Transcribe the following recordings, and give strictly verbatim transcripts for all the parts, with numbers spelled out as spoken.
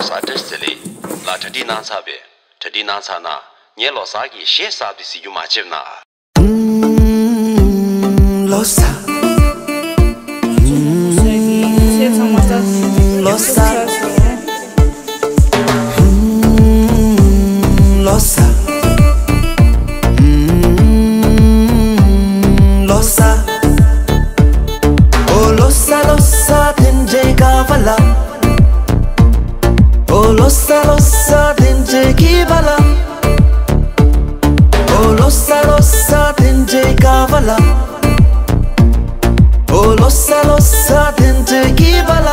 ས་བཀྲ་ཤིས་བདེ་ལེགས་ལ་གྲ་སྒྲིག་གནང་ཚར་བས། གྲ་སྒྲིག་གནང་ཚར་ན་ངས་ལོ་གསར་གྱི་གཞས་གསར་དེ་གཟིགས་རྒྱུ་མ་བརྗེད་ན། ལོ་གསར། ལོ་གསར། ལོ་གསར། ལོ་གསར། ཨོ་ལོ་གསར་ལོ་གསར་དེ་འདྲའི་དགའ་བ་ལ། ཨོ་ལོ་གསར་ལོ་གསར་དེ་འདྲའི་སྐྱིད་པ་ལ། ཨོ་ལོ་གསར་ལོ་གསར་དེ་འདྲའི་དགའ་བ་ལ། ཨོ་ལོ་གསར་ལོ་གསར་དེ་འདྲའི་སྐྱིད་པ་ལ།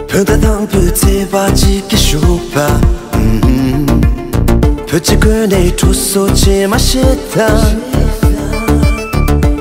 བོད་ཟླ་དང་པོའི་ཚེས་པ་གཅིག་གི་ཞོགས་པ། བོད་ཀྱི་ཁོལ་ནས་གྲོ་སོ་ཆེ་མ་ཤེས་ད།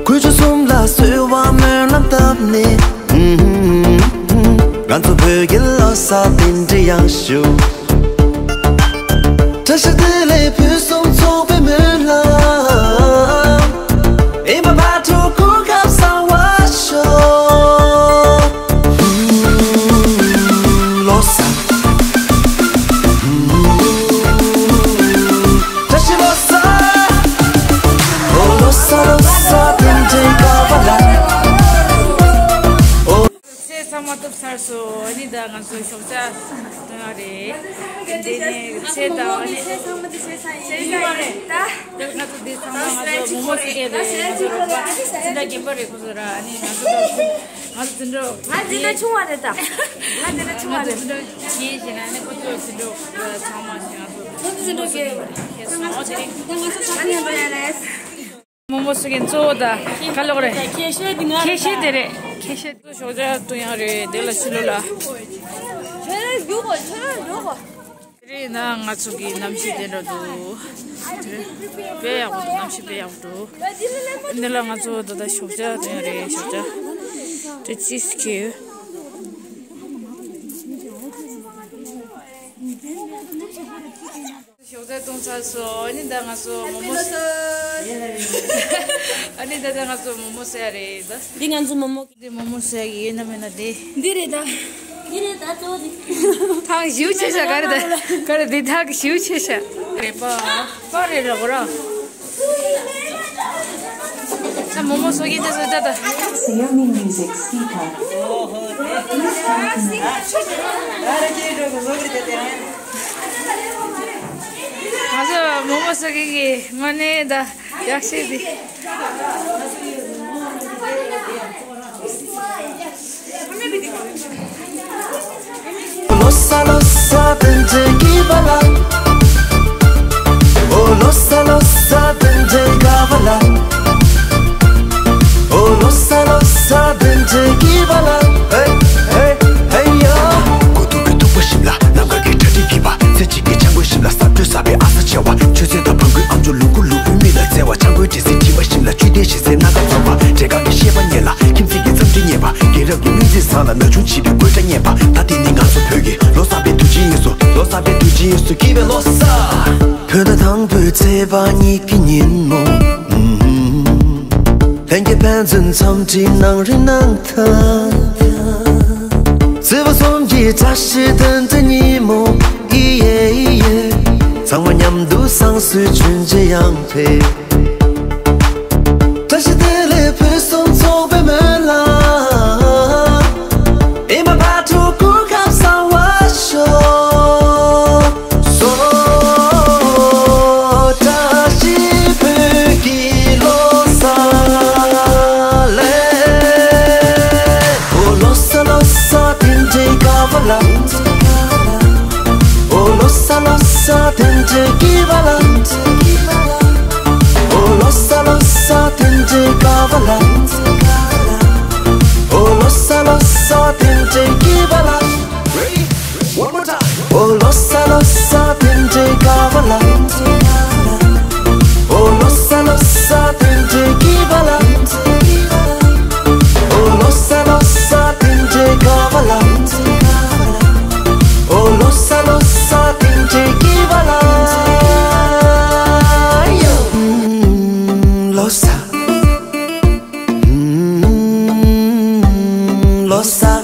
དགུ་བཅུ་གསུམ་ལ་གསོལ་བ་སྨོན་ལམ་བཏབ་ནས། ང་ཚོ་བོད་ཀྱི་ལོ་གསར་དེ་འདྲའི་ཡག་ཤོས། བཀྲ་ཤིས་བདེ་ལེགས་ཕུན་སུམ་ཚོགས་པའི་སྨོན་ལམ། ཨེ་མ་བ་ཕྲུག་གོ་སྐབས་བཟང་བ་ཤོག་ལོ་གསར། བཀྲ་ཤིས་ལོ་གསར། ཨོ་ལོ་གསར་ལོ་གསར་དེ་འདྲའི་དགའ་བ་ལ། ཨོ། ཚེས་ཚང་མ་ཐུབ་ཚར་སོང་། ཨ་ནི་ད་ང་ཚོ་ཞོགས་ཇ་འཐུང་ཡག་རེད། དེ་ནས་ཚེས་ད་ཨ་ནི་ཚེས་ཚང་མ་དེ་ཚེས་ཚང་ཡིན་ད། དེ་ང་ཚོ་འདི་ཚང་མ་ང་ཚོ་མོག་མོག་ཟེར་མཁན་རེད། ང་ཚོ་རོགས་པ་སྤྱི་ཟླ་རྒན་པ་རེད། ཁོ་ཚོ་ར་ཨ་ནི་ང་ཚོ་ང་ཚོ་འཛིན་གྲོགས། ང་འཛིན་གྲོགས་ཆུང་བ་རེད་ད། ང་འཛིན་གྲོགས་ཆུང་བ་རེད། ང་ཚོ་འཛིན་གྲོགས་རྒན་ཞིག་ན་ཨ་ནི་ཁོ་ཚོ་འཛིན་གྲོགས་ཚང་མ་ཞིག་ང་ཚོ། ཁོ་ཚོ་འཛིན་གྲོགས་རྒན་ཡོད་པ་རེད། ཁྱེད་སོང་ཨོ་དེ་རིང་། ང་ཚོ་ཆུང་བ་རེད། མོག་མོག་ཟེར་མཁན་གཙོ་བོ་ད་ག་ལོག་རེད། ཁྱད་ཤོས་དེ་ང་རེད་ད། ཁྱད་ཤོས་དེ་རེད། ཁྱད་ཤོས་དེ། ཞོགས་ཇ་འཐུང་ཡག་རེད། དེ་ལ་ཕྱི་ལོགས་ལ། ཁྱོད་རང་རྒྱུག་གོ་ཁྱོད་རང་རྒྱུག་གོ་དེ་རིང་ན་ང་ཚོ་གི་གནམ་གཤིས་དེ་འདྲ་འདུག་དེ་རིང་དཔེ་ཡག་པོ་འདུག་གནམ་གཤིས་དཔེ་ཡག་པོ་འདུག་འདི་ལ་ང་ཚོ་ད་ལྟ་ཞོགས་ཇ་འཐུང་ཡག་རེད། ཞོགས་ཇ་དེ་ཅིས་ཁེ། ཞོགས་ཇ་འཐུང་ཚར་སོང་། ཨ་ནི་ད་ང་ཚོ་མོག་མོག་ཨ་ནི་ད་ད་ང་ཚོ་མོག་མོག་ཟ་ཡག་རེད་ད། འདི་ང་ཚོ་མོག་མོག་འདི་མོག་མོག་ཟ་ཡག་ཡོད་ན་མེད་ན་དེ། འདི་རེད་ད། འདི་རེད་ད་གཙོ་བོ་འདི། ཐག་ཞེ་པོ་ཆད་ཤག་ག་རེ་ད། ག་རེ་འདི་ཐག་ཞེ་པོ་ཆད་ཤག་རེད་པ། པ་རེད་ར་གོ་ར། ད་མོག་མོག་ཟ་གིན་ད་ཟ་ད་ད། Xiaomi Music Speaker. ང་ཚོ་མོག་མོག་ཟ་མཁན་གྱི་དངོས་གནས་ད་ཡག་ཤོས་འདི། ལོ་གསར་ལོ་གསར་དེ་འདྲའི་སྐྱིད་པ་ལ། ཨོ་ལོ་གསར་ལོ་གསར་དེ་འདྲའི་དགའ་བ་ལ། ཨོ་ལོ་གསར་ལོ་གསར་དེ་འདྲའི་སྐྱིད་པ་ལ། ཧེ་ཧེ་ཧེ་ཡ། དགོས་གཏུགས་ཀྱི་ཐུག་པ་ཞིམ་ལ། ནམ་མཁའ་གི་གྲ་སྒྲིག་གི་བ། ཚེ་གཅིག་གི་འཆམ་པོ་ཞིམ་ལ། ས་སྤྲོས་ས་པའི་ཨ་ས་ཆེ་བ། ཆོས་སྲིད་དང་བང་སྒུལ་ཨམ་ཅོག་ལུང་ཁུག་ལུག་པའི་མི་ལ་བརྩེ་བ། ཆང་ཁོའི་དྲི་ཟའི་དྲི་མ་ཞིམ་ལ། བཅུད་ལྡན་ཞིང་སའི་སྣ་ཁ་འཛོམས་པ། འབྲས་དཀར་གྱི་ཤེས་པ་རྙེད་ལ། ཁྱིམ་མཚེས་ཀྱི་འཚམས་འདྲི་རྙེད་པ། རྒན་རབས་ཀྱི་སྨོན་ཚིག་བཟང་ལ། ན་ཆུང་བྱིས་པའི་དགོད་སྒྲ་རྙེད་པ། ད་འདི་ནི་ང་ཚོ་བོད་ཀྱི་ལོ་གསར་པའི་དུས་ཆེན་ཡིན་སོ། ལོ་གསར་པའི་དུས་ཆེན་ཡིན་སོ། སྐྱིད་པའི་ལོ་གསར། བོད་ཟླ་དང་པོའི་ཚེས་པ་གཉིས་ཀྱི་ཉིན་མོ། ལྷན་རྒྱས་ཕན་ཚུན་འཚམས་འདྲི་གནང་རེ་གནང་ཐལ། བརྩེ་བ་གསུམ་གྱི་བཀྲ་ཤིས་དོན་དུ་ཉིན་མོ། ཨི་ཡེ་ཨི་ཡེ། ཚང་མ་མཉམ་དུ་བསང་གསོལ་མཆོད་མཇལ་ཡང་ཕེབས། བཀྲ་ཤིས་བདེ་ལེགས་ཕུན་སུམ་ཚོགས་པའི་སྨོན་ལམ། ཨེ་མ་བ་ཕྲུག་གོ་སྐབས་བཟང་བ་ཤོག་སོ། བཀྲ་ཤིས་བོད་ཀྱི་ལོ་གསར་ལེ། ཨོ་ལོ་གསར་ལོ་གསར་དེ་འདྲའི་དགའ་བ་ལ། ཨོ་ལོ་གསར་ལོ་གསར་དེ་འདྲའི་སྐྱིད་པ་ལ། ཨོ་ལོ་གསར་ལོ་གསར་དེ་འདྲའི་དགའ་བ་ལ། ཨོ་ལོ་གསར་ལོ་གསར་དེ་འདྲའི་སྐྱིད་པ་ལ། Ready? One more time. ཨོ་ལོ་གསར་ལོ་གསར་དེ་འདྲའི་དགའ་བ་ལ། ཨོ་ལོ་གསར་ལོ་གསར་དེ་འདྲའི་སྐྱིད་པ་ལ། ཨོ་ལོ་གསར་ལོ་གསར་དེ་འདྲའི་དགའ་བ་ལ། ཨོ་ལོ་གསར་ལོ་གསར་དེ་འདྲའི་སྐྱིད་པ་ལ། ལོ་གསར། ལོ་གསར།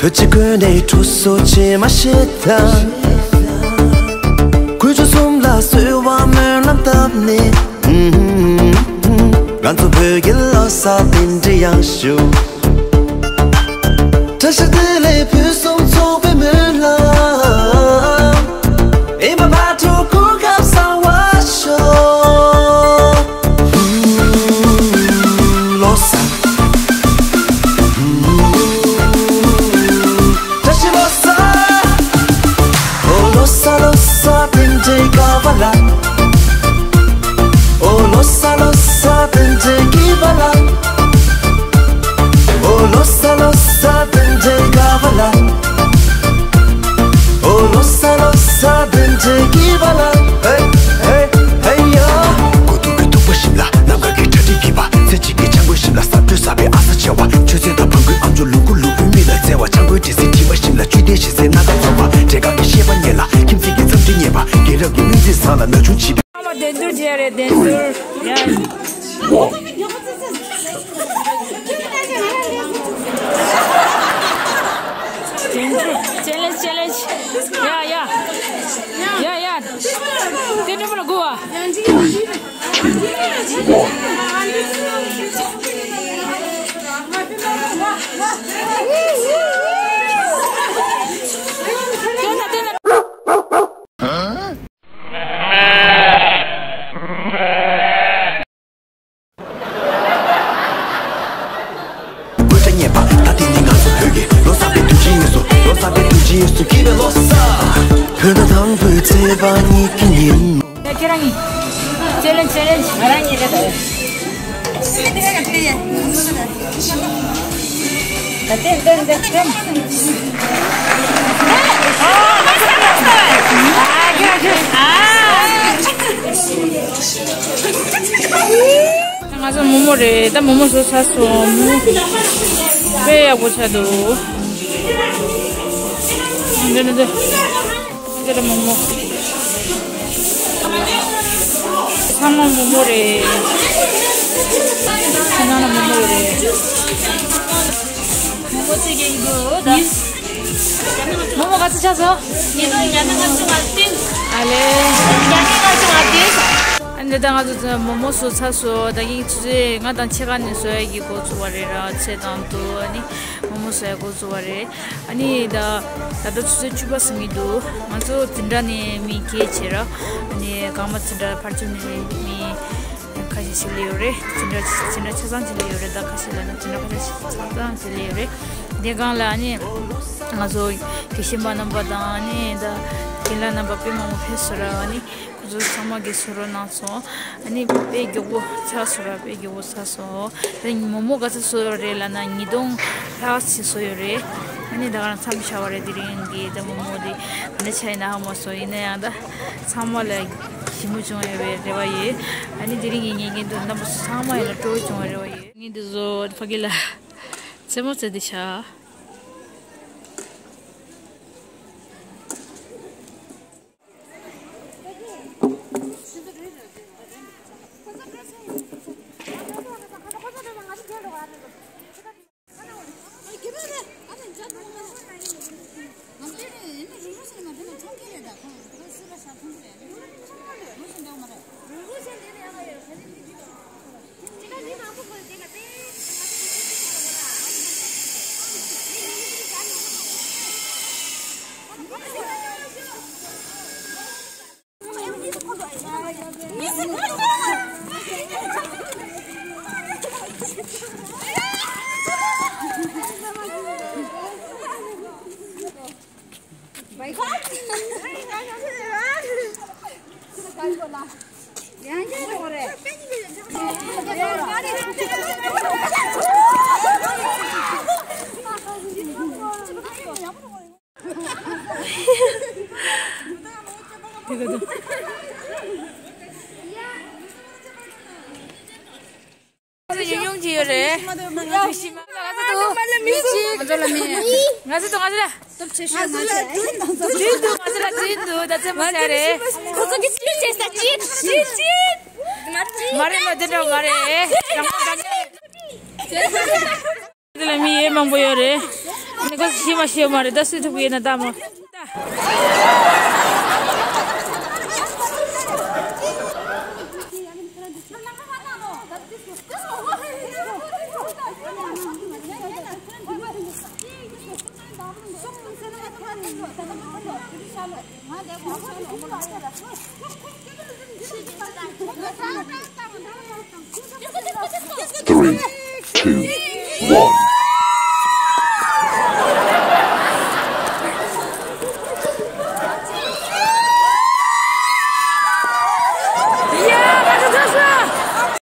བོད་ཀྱི་ཀུན་ནས་ཁྲུས་གསོལ་ཕྱི་མ་ཤེས་ཐལ། ཁུ་བྱུག་གསུམ་ལ་གསོལ་བ་སྨོན་ལམ་བཏབ་ནས། ང་ཚོ་བོད་ཀྱི་ལོ་གསར་རྟེན་འབྲེལ་ཡང་ཞུ། བཀྲ་ཤིས་བདེ་ལེགས་ཕུན་སུམ་ཚོགས་པའི་སྨོན་ལམ། ཨེ་མ་བ་ཕྲུག་གོ་སྐབས་བཟང་བ་ཤོག་ལོ་གསར། བཀྲ་ཤིས་ལོ་གསར། ཨོ་ལོ་གསར་ལོ་གསར་རྟེན་འབྲེལ་དགའ་བ་ལ། ཨོ་ལོ་གསར་ལོ་གསར་རྟེན་འབྲེལ་སྐྱིད་པ་ལ། ཨོ་ལོ་གསར་ལོ་གསར་རྟེན་འབྲེལ་དགའ་བ་ལ། ཨོ་ལོ་གསར་ལོ་གསར་རྟེན་འབྲེལ་སྐྱིད་པ་ལ། ཧེ་ཧེ་ཧེ་ཡ། གོ་ཐུག་གི་ཐུག་པ་ཞིམ་ལ། ནམ་མཁའ་གི་ཁྲ་ཁྲིག་གི་བ། ཚེ་གཅིག་གི་ཆང་གོས་ཞིམ་ལ། ས་བྲོས་ས་བའི་ཨ་ས་ཆེ་བ། ཆུ་ཚན་དང་བང་གོས་ཨམ་ཅོག་ལུ་གུ་ལུ་བུའི་མི་ལ་བརྩེ་བ། ཆང་གོས་དྲི་སི་དྲི་བ་ཞིམ་ལ། བཅུད་ལྡན་ཞིང་སའི་སྣ་ཁ་འཛོམས་པ། འབྲས་དཀར་གྱི་ཤེས་པ་རྙེད་ལ། ཁྱིམ་མཚེས་ཀྱི་འཚམས་འདྲི་རྙེད་པ། རྒན་རབས་ཀྱི་སྨོན་ཚིག་བཟང་ལ། ན་ཆུང་བྱིས་པའི། ཨ་མ་བདེན་ཚུལ་བྱས་རེད། བདེན་ཚུལ་ཡ། བདེན་ཚུལ་ཅེ་ལེན་ཅེ་ལེན། ཡ་ཡ་ཡ་ཡ། དེ་འགྲོ་མ་ལ་དགོས་བ། བོད་དྲ་རྙེད་པ། ད་དེ་ནི་ང་ཚོ་བོད་ཀྱི་ལོ་གསར་པའི་དུས་ཆེན་ཡིན་སོ། ལོ་གསར་པའི་དུས་ཆེན་ཡིན་སོ། སྐྱིད་པའི་ལོ་གསར། བོད་ཟླ་དང་པོའི་ཚེས་པ་གཉིས་ཀྱི་ཉིན། ཁྱེད་རང་གཉིས། ཅེ་ལེན་ཅེ་ལེན། ང་རང་གཉིས་རེད། ད་ཏན་ཏན་ཏན་ཏན། ང་ཚོ་མོག་མོག་རེད། ད་མོག་མོག་བཟོ་ཚར་སོང་། དཔེ་ཡག་པོ་ཆགས་འདུག་འདི་ནི་འདི། འདི་ལ་མོག་མོག་ཚང་མ་མོག་མོག་རེད། ཁྱེད་རང་ལ་མོག་མོག་རེད། མོག་མོག་ཅིག་ཡིན་དགོས་ད། མོག་མོག་ག་ཚོད་ཆགས་སོང་། ཉིས་སྟོང་ཉི་ཤུ་རྩ་ལྔ་ཚོད་ང་བསྟན། ཨ་ལེ། ཉི་ཤུ་རྩ་ལྔ་ཚོད་ང་བསྟན། ཨ་ནི་ད་ང་ཚོ་མོག་མོག་བཟོ་ཚར་སོང་། ད་གིན་ཆུ་ཚོད་ལྔ་དང་ཕྱེད་ཀ་ནས་བཟོ་ཡ་གི་འགོ་ཚུགས་པ་རེད་ར། ཚེ་དང་དུ་ཨ་ནི་མོག་མོག་བཟོ་ཡ་འགོ་ཚུགས་པ་རེད། ཨ་ནི་ད་ད་ལྟ་ཆུ་ཚོད་བཅུ་པ་ཟིན་གྱི་འདུག་ང་ཚོ་འཛིན་གྲྭ་ནས་མི་བརྒྱད་བྱས་ར། ཨ་ནི་སྒང་མ་འཛིན་གྲྭ་ཕར་ཕྱོགས་ནས་མི་ཁ་ཤས་ཤིག་སླེབས་ཡོད་རེད། འཛིན་གྲྭ་འཛིན་གྲྭ་ཆ་ཚང་ཅིག་སླེབས་ཡོད་རེད། ད་ཁ་ཤས་ལ་ནི་འཛིན་གྲྭ་ཁ་ཤས་ཆ་ཚང་ཅིག་སླེབས་ཡོད་རེད། དེ་སྒང་ལ་ཨ་ནི་ང་ཚོ་དགེ་བཤེས་པ་རྣམ་པ་དང་ཨ་ནི་ད་རྒན་ལགས་རྣམ་པ་དཔེ་མང་པོ་ཕེབས་སོང་ར། ཨ་ནི་ཁོ་ཚོ་ཚང་མ་གིས་བཟོ་རོགས་གནང་སོང་། ཨ་ནི་དཔེ་མགྱོགས་པོ་ཚར་སོང་ར། དཔེ་མགྱོགས་པོ་ཚར་སོང་། ད་མོག་མོག་ག་ཚོད་བཟོས་ཡོད་རེད་ལབ་ན་ཉིས་སྟོང་ལྷག་ཙམ་བཟོས་ཡོད་རེད། ཨ་ནི་ད་ག་རང་མཚམས་བཞག་པ་རེད། དེ་རིང་གི་ད་མོག་མོག་དེ་འདི་ཆ་ཡིན་ན་ཧ་མ་སོང་། ཡིན་ན་ཡང་ད་ཚང་མ་ལ་ཞིམ་པོ་བྱུང་ཡོད་པའི་རེ་བ་ཡོད། ཨ་ནི་དེ་རིང་གི་ཉིན་རྒྱུན་དུ་རྣམ་པ་ཚོ་ཚང་མ་ཡིན་ན་སྤྲོ་བོ་བྱུང་བའི་རེ་བ་ཡོད། ངས་འདི་བཟོ་ཕ་གི་ལ་རྩེད་མོ་རྩེ་འདི་བྱ། ཡོང་ཡོང་གི་ཡོད་རེད། ང་ཚོ་ལ་མི། ང་ཚོ་ལ་མི། ང་ཚོ་ལ་ང་ཚོ་ལ་དྲིན་འདུག་ང་ཚོ་ལ་དྲིན་འདུག་ད་ཚོད་མ་བྱ་རེད། ཁོ་ཚོ་གི་ཅི་བྱེད་ས་ཅི་ཅི་ཅི། མ་རེད་མ་དེ་འདྲ་མ་རེད། རང་དབང་དང་། དེ་ལ་མི་ཡེ་མང་པོ་ཡོད་རེད། ནི་ག་ཤི་མ་ཤི་མ་རེད། ད་སུས་ཐུབ་ཡོད་ན་ད་མོ། Three, two, one.